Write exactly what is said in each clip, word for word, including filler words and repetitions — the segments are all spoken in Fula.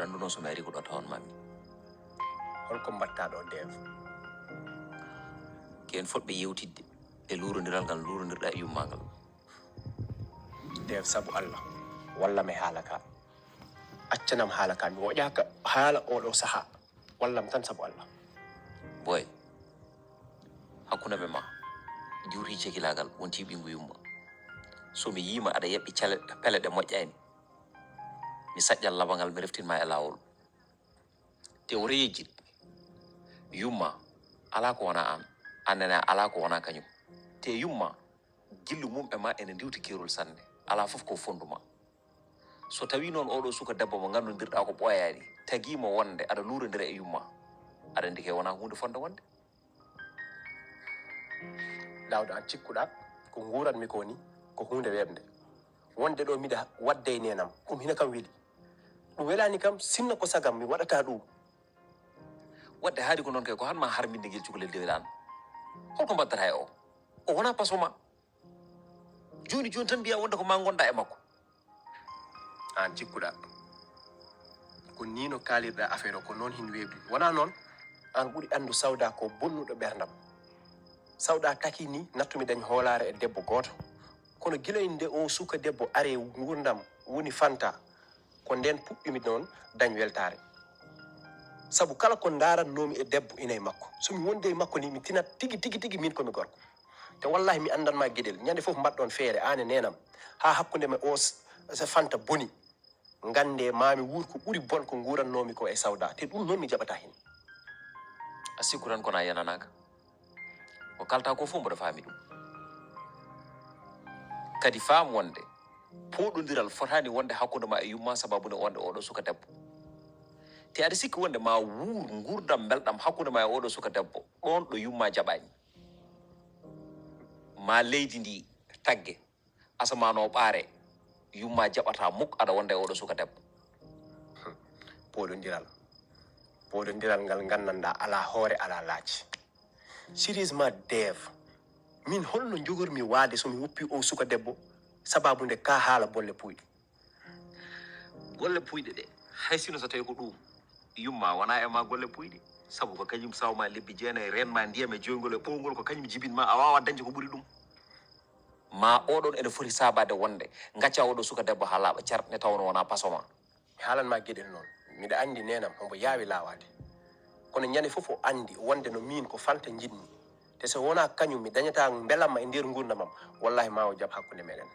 Annduno so mi ari ko ɗo tawon mami. Holko mbatta ɗo, Dev? Ko en fotɓe yewtidde e luurondiral ngal luurondirɗa e yumma ngal. Dev, sabu Allah, wallam e haala ka. Accanam haala ka, mi woƴaka haala oɗo saha. Wallam tan sabu Allah. Boy, hakkunde ɓe ma, juuti cekilagal, wonti ɓingu yumma. So mi yima aɗa yaɓɓi cale pele ɗe moƴƴani, mi saƴƴal labangal, mi reftin ma e lawol. Te wota yejjit. Yumma, ala ko wona an. An nene ala ko wona kañum. Te yumma, gillu mum e ma ene ndiwti keerol sanne. Ala fof ko fonduma. So tawi noon oɗo suka debbo mo nganndudirɗa ko ɓooyaani, tagii mo wonde aɗa luurondira e yumma, aɗa anndi kay wona huunde fonde wonde. Daawda, an cikkuɗa ko nguuranmi ko ni ko huunde weeɓnde. Wonde ɗo miɗa waɗde e neenam, ɗum hina kam weli. Ɗum welaani kam, sinno ko sagam mi waɗata ɗum. Waɗde haadi ko noon kay, ko han ma harminde ngel cukalel dewel an. Holko mbaddata e o? O wona paso ma. Jooni jooni tan mbiya wonde ko ma ngonɗa e makko. An cikkuɗa ko ni no kaalirɗa affaire o, ko noon hin weeɓi. Wona noon? An ɓuri anndu Sawda ko bonnuɗo ɓerdam. Sawda taki ni nattumi dañ hoolaare e debbo gooto. Kono gila e nde o suka debbo are ngurdam woni Fanta, ko nden puɗɗumi noon dañ weltaare. Sabu kala ko ndaarannoomi e debbo ina e makko. So mi wondi e makko ni mi tinat tigi, tigi, tigi min ko mi gorko. Te wallahi mi anndan ma geɗel. Ñande fof mbaɗɗon feere, aan e neenam, haa hakkunde ma o s-, s-, Fanta boni. Ngannde ma mi wuur ko ɓuri bon ko nguurannoomi ko e Sawda. Te ɗum noon mi jaɓata heen. A sikku tan kono a yananaaka. Ko kalta ko fof mboɗo faami ɗum. Kadi faam wonde pooɗondiral fotaani wonde hakkunde ma e yumma sababu nde wonde oɗo suka debbo. Te aɗa sikki wonde ma wuur nguurndam mbelɗam hakkunde ma e oɗo suka debbo, ɗoon ɗo yumma jaɓaani. Ma leydi ndi tagge, asamaan o ɓaare, yumma jaɓata muk aɗa wonda e oɗo suka debbo. Pooɗondiral. Pooɗondiral ngal nganndanɗa ala hoore, ala laaci. Sérieusement, Dev, min holno njogormi waade so mi woppi o suka debbo sababu nde ka haala bolle puyɗe? Golle puyɗe ɗe, hay sino so tawi ko ɗum, yumma wona e ma golle puyɗe, sabu ko kañum sawma lebbi jeenayi, renma ndiyam e joyngol e ɓowngol, ko kañum jibinma, a wawa dañde ko ɓuri ɗum. Ma oɗon ene foti saabade wonde gacca oɗo suka debbo ha laaɓa car, nde tawno wona paso ma. Mi haalan ma geɗel noon. Miɗa anndi neenam hombo yaawi laawaade. Kono ñande fof o anndi wonde no miin ko Fanta njiɗmi. Te so wonaa kañum mi dañataa mbelamma e nder nguurndam am, wallahi ma o jaɓ hakkunde meɗen.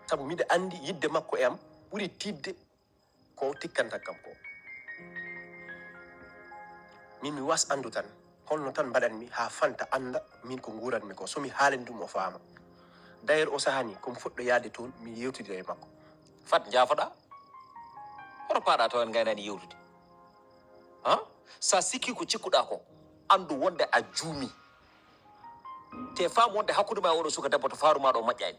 Sabu miɗa anndi yiɗde makko e am ɓuri tiiɗde ko o tikkanta kam ko. Min mi was anndu tan, holno tan mbaɗanmi haa Fanta annda min ko nguuranmi ko, so mi haalani ɗum o faama. D'ailleurs o sahani ko mi fuɗɗo yahde toon mi yewtidira e makko. Fat njaafoɗa? Hoto paaɗa taw en ngaynaani yewtude. Ha? Sa sikki ko cikkuɗa ko, anndu wonde a juumi. Te faam wonde hakkunde ma e oɗo suka debbo to faaru ma ɗo moƴƴaani.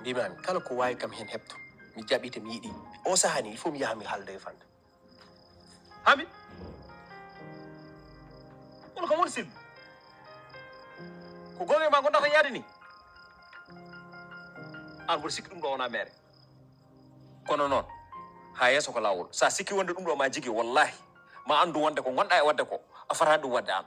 Mbimami kala ko wawi kam hen heɓto. Mi jaɓi te mi yiɗi. O sahani il faut mi yaha mi haalda e Fanta. Hami? Kono kam woni silmi. Ko gonga ma gondata yaade ni? An mboɗo sikki ɗum ɗo wona mere. Kono noon, ha yeeso ko laawol. Sa sikki wonde ɗum ɗo ma jigi, wallahi, ma anndu wonde ko gonɗa e wadde ko, a fotani ɗum wadde an.